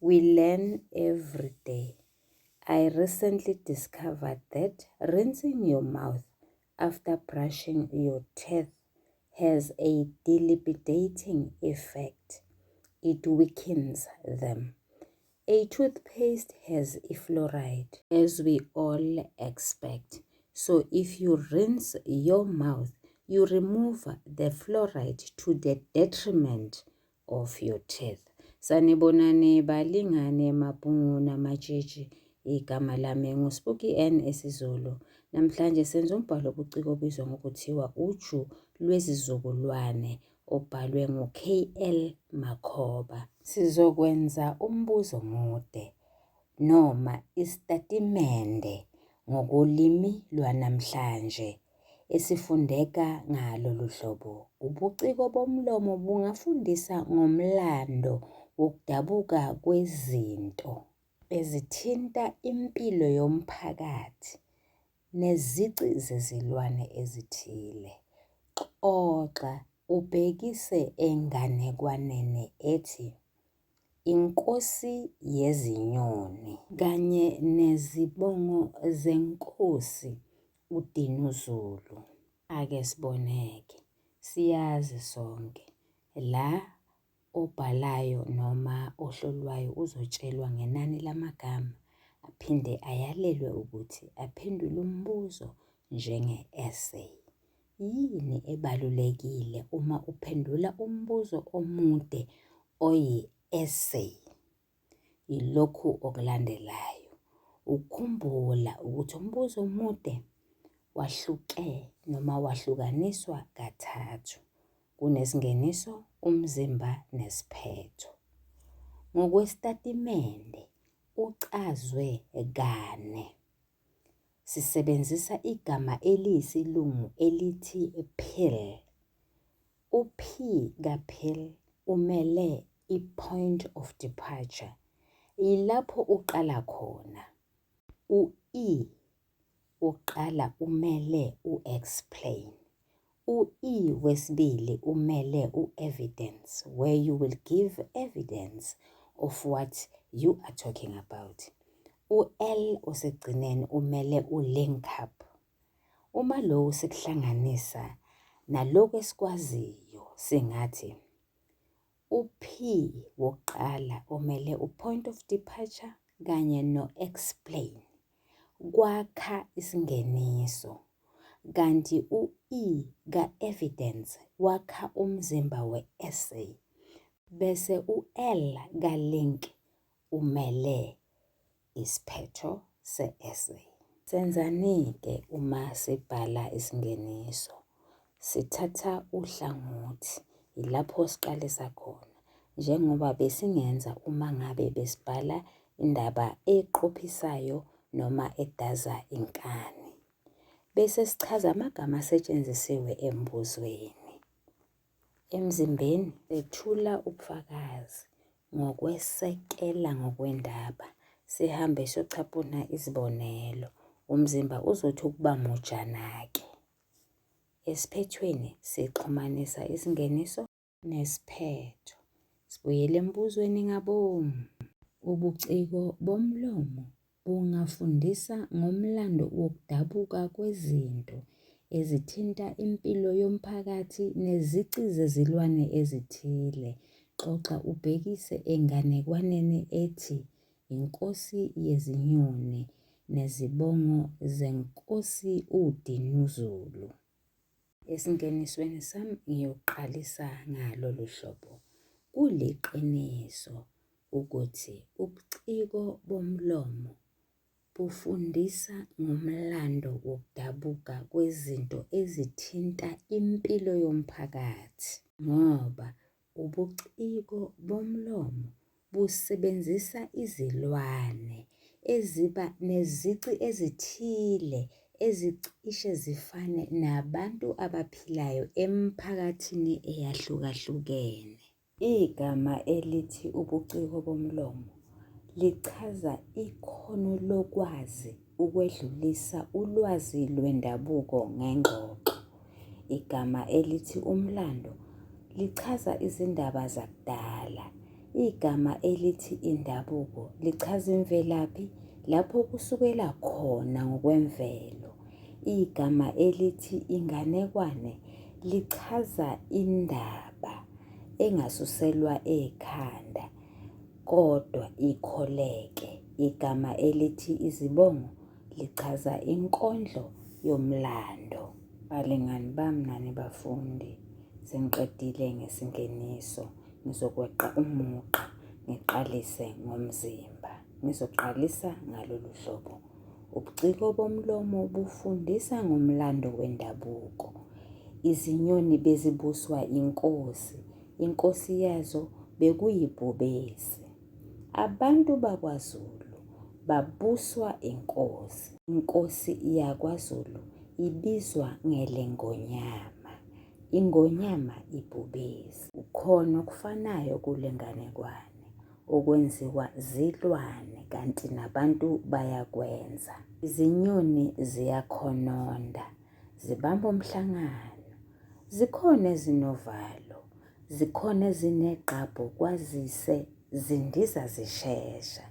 We learn every day. I recently discovered that rinsing your mouth after brushing your teeth has a delipidating effect. It weakens them. A toothpaste has fluoride, as we all expect. So if you rinse your mouth, you remove the fluoride to the detriment of your teeth. Sanibonani balingane mabhungu namatshitshi. Igama lami nguSpooky N esiZulu. Namhlanje senza umbhalo obuciko obizwa ngokuthiwa Uju Lwezizukulwane obhalwe ngu-KL Makhoba. Sizokwenza umbuzo omude noma isitatimende ngokolimi lwanamhlanje esifundeka ngalolu hlobo. Ubuciko bomlomo bungafundisa ngomlando wokudabuka kwezinto ezithinta impilo yomphakathi nezici zezilwane ezithile. Xoxa ubhekise enganekwaneni ethi Inkosi Yezinyoni kanye nezibongo zeNkosi uDinuzulu. Ake sibone-ke, siyazi sonke, la obhalayo noma ohlolwayo uzotshelwa ngenani lamagama aphinde ayalelwe ukuthi aphendule umbuzo njenge-essay. Yini ebalulekile uma uphendula umbuzo omude oyi-essay? Yilokhu okulandelayo. Ukukhumbula ukuthi umbuzo omude wahluke noma wahlukaniswa kathathu. Kunesingeniso, umzimba nesiphetho. Ngokwesitatimende uchazwe kane. Sisebenzisa igama eliyisilungu elithi pill. U-P ka-pill umele i-point of departure, yilapho uqala khona. U-E uqala umele u-explain. U-E wesibili umele u-evidence, where you will give evidence of what you are talking about. U-L osekugcineni umele u-link up. Uma lokhu sikuhlanganisa nalokhu esikwaziyo singathi u-P wokuqala omele u-point of departure kanye no-explain kwakha isingeniso, kanti u-E ka-evidence wakha umzimba we-essay, bese u-L ka-link umele isiphetho se-essay. Senzani-ke uma sibhala isingeniso? Sithatha uhlangothi, yilapho siqalisa khona, njengoba besingenza uma ngabe besibhala indaba eqophisayo noma edaza inkani. Bese sichaza amagama asetshenzisiwe embuzweni. Emzimbeni sethula ubufakazi ngokwesekela ngokwendaba, sihambe siyocaphuna izibonelo. Umzimba uzothi ukuba mujana-ke. Esiphethweni sixhumanisa isingeniso nesiphetho. Sibuyele embuzweni ngabomu. Ubuciko bomlomo bungafundisa ngomlando wokudabuka kwezinto ezithinta impilo yomphakathi nezici zezilwane ezithile. Xoxa ubhekise enganekwaneni ethi Inkosi Yezinyoni nezibongo zeNkosi uDinuzulu. Esingenisweni sami ngiyoqalisa ngalolu hlobo. Kuliqiniso ukuthi ubuciko bomlomo bufundisa ngomlando wokudabuka kwezinto ezithinta impilo yomphakathi ngoba ubuciko bomlomo busebenzisa izilwane eziba nezici ezithile ezicishe zifane nabantu abaphilayo emiphakathini eyahlukahlukene. Igama elithi ubuciko bomlomo lichaza ikhono lokwazi ukwedlulisa ulwazi lwendabuko ngengxoxo. Igama elithi umlando lichaza izindaba zakudala. Igama elithi indabuko lichaza imvelaphi lapho kusukela khona ngokwemvelo. Igama elithi inganekwane lichaza indaba engasuselwa ekhanda kodwa ikholeke. Igama elithi izibongo lichaza inkondlo yomlando. Balingani bami nani bafundi, sengiqedile ngesingeniso. Ngizokweqa umugqa ngiqalise ngomzimba. Ngizoqalisa ngalolu hlobo. Ubuciko bomlomo bufundisa ngomlando wendabuko. Izinyoni bezibuswa inkosi, inkosi yazo bekuyibhubesi. Abantu bakwaZulu babuswa inkosi. Inkosi yakwaZulu ibizwa ngelengonyama. Ingonyama ibhubesi. Kukhona okufanayo kule nganekwane okwenziwa zilwane kanti nabantu bayakwenza. Izinyoni ziyakhononda, zibamba umhlangano. Zikhona ezinovalo, zikhona ezinegqabho kwazise zindiza zishesha.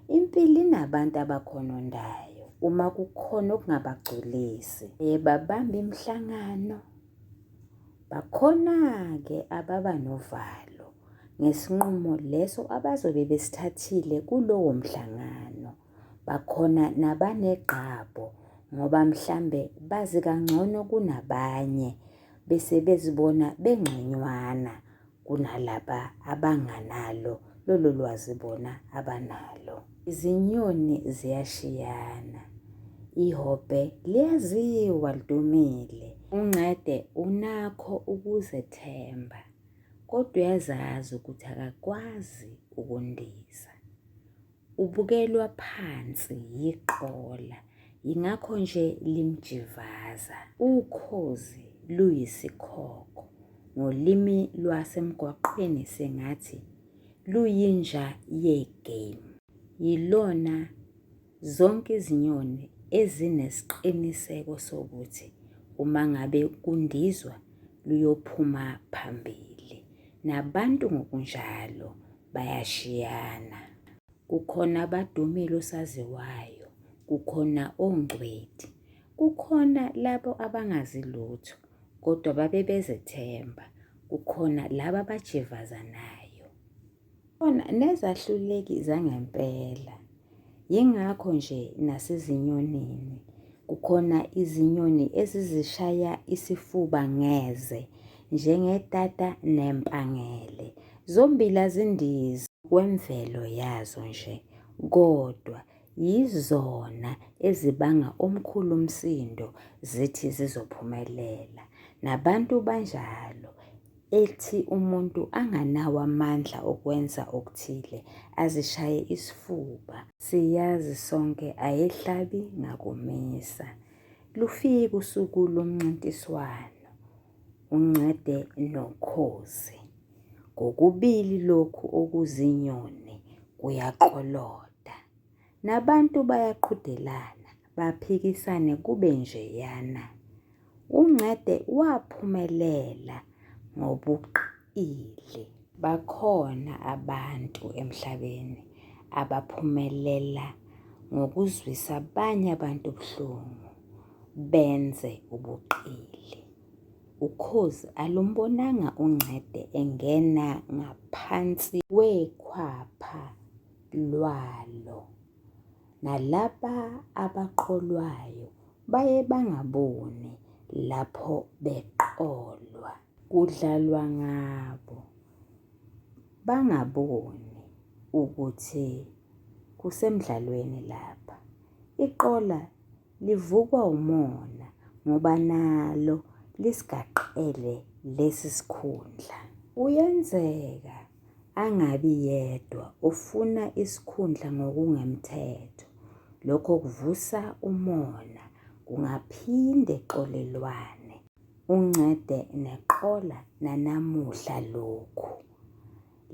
Impilo inabantu abakhonondayo uma kukhona okungabagculisi. Babamba imihlangano. Bakhona-ke ababa novalo ngesinqumo leso abazobe besithathile kulowo mhlangano. Bakhona nabanegqabho ngoba mhlambe bazi kangcono kunabanye bese bezibona bengconywana kunalaba abanganalo lolo lwazi bona abanalo. Izinyoni ziyashiyana. Ihobhe liyaziwa lidumile. UNcede unakho ukuzethemba kodwa uyazazi ukuthi akakwazi ukundiza. Ubukelwa phansi yiqola yingakho nje limjivaza. Ukhozi luyisikhokho, ngolimi lwasemgwaqweni singathi luyinja ye-game. Yilona zonke izinyoni ezinesiqiniseko sokuthi uma ngabe kundizwa luyophuma phambili. Nabantu ngokunjalo bayashiyana. Kukhona abadumile osaziwayo, kukhona ongcweti, kukhona labo abangazi lutho kodwa babe bezethemba, kukhona laba abajivazanayo. Khona nezahluleki zangempela. Yingakho nje nasezinyonini kukhona izinyoni ezizishaya isifuba ngeze njengetata nempangele. Zombili azindizi kwemvelo yazo nje kodwa yizona ezibanga omkhulu umsindo zithi zizophumelela. Nabantu banjalo. Ethi umuntu anganawo amandla okwenza okuthile azishaye isifuba. Siyazi sonke ayihlabi ngakumisa. Lufike usuku lomncintiswano, uNcede noKhozi. Kokubili lokhu okuzinyoni kuyaqoloda. Nabantu bayaqhudelana, baphikisane kube njeyana. UNcede waphumelela ngobuqili. Bakhona abantu emhlabeni abaphumelela ngokuzwisa abanye abantu ubuhlungu, benze ubuqili. Ukhozi alumbonanga uNcede engena ngaphansi kwekhwapha lwalo. Nalaba abaqolwayo baye bangaboni lapho beqolwa. Kudlalwa ngabo, bangaboni ukuthi kusemdlalweni lapha. Iqola livukwa umona ngoba nalo lisigaqele lesi sikhundla. Kuyenzeka angabi yedwa ofuna isikhundla ngokungemthetho. Lokho kuvusa umona, kungaphinde xolelwane. Uncede neqola nanamuhla lokhu.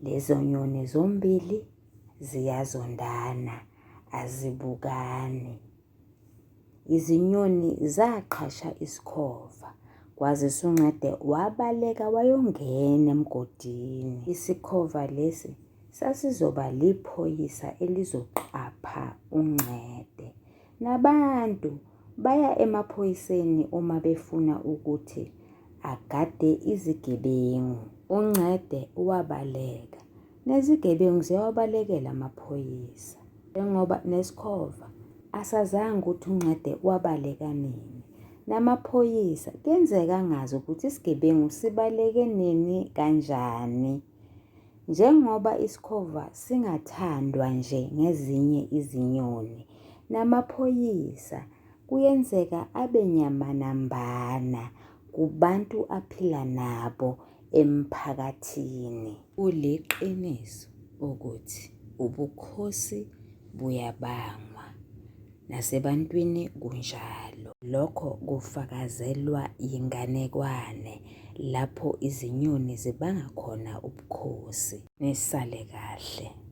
Lezo nyoni zombili ziyazondana, azibukani. Izinyoni zaqhasha isikhova, kwazise uNcede wabaleka wayongena emgodini. Isikhova lesi sasizoba liphoyisa elizoqapha uNgcede. Nabantu baya emaphoyiseni uma befuna ukuthi agade izigebengu. UNgcede wabaleka, nezigebengu ziyawabalekela amaphoyisa. Njengoba nesikhova asazanga ukuthi uNgcede wabaleka nini. Namaphoyisa kuyenzeka angazi ukuthi isigebengu sibaleke nini kanjani. Njengoba isikhova singathandwa nje ngezinye izinyoni, namaphoyisa kuyenzeka abe nyamanambana kubantu aphila nabo emphakathini. Kuliqiniso ukuthi ubukhosi buyabangwa, nasebantwini kunjalo. Lokho kufakazelwa yinganekwane lapho izinyoni zibanga khona ubukhosi. Nisale kahle.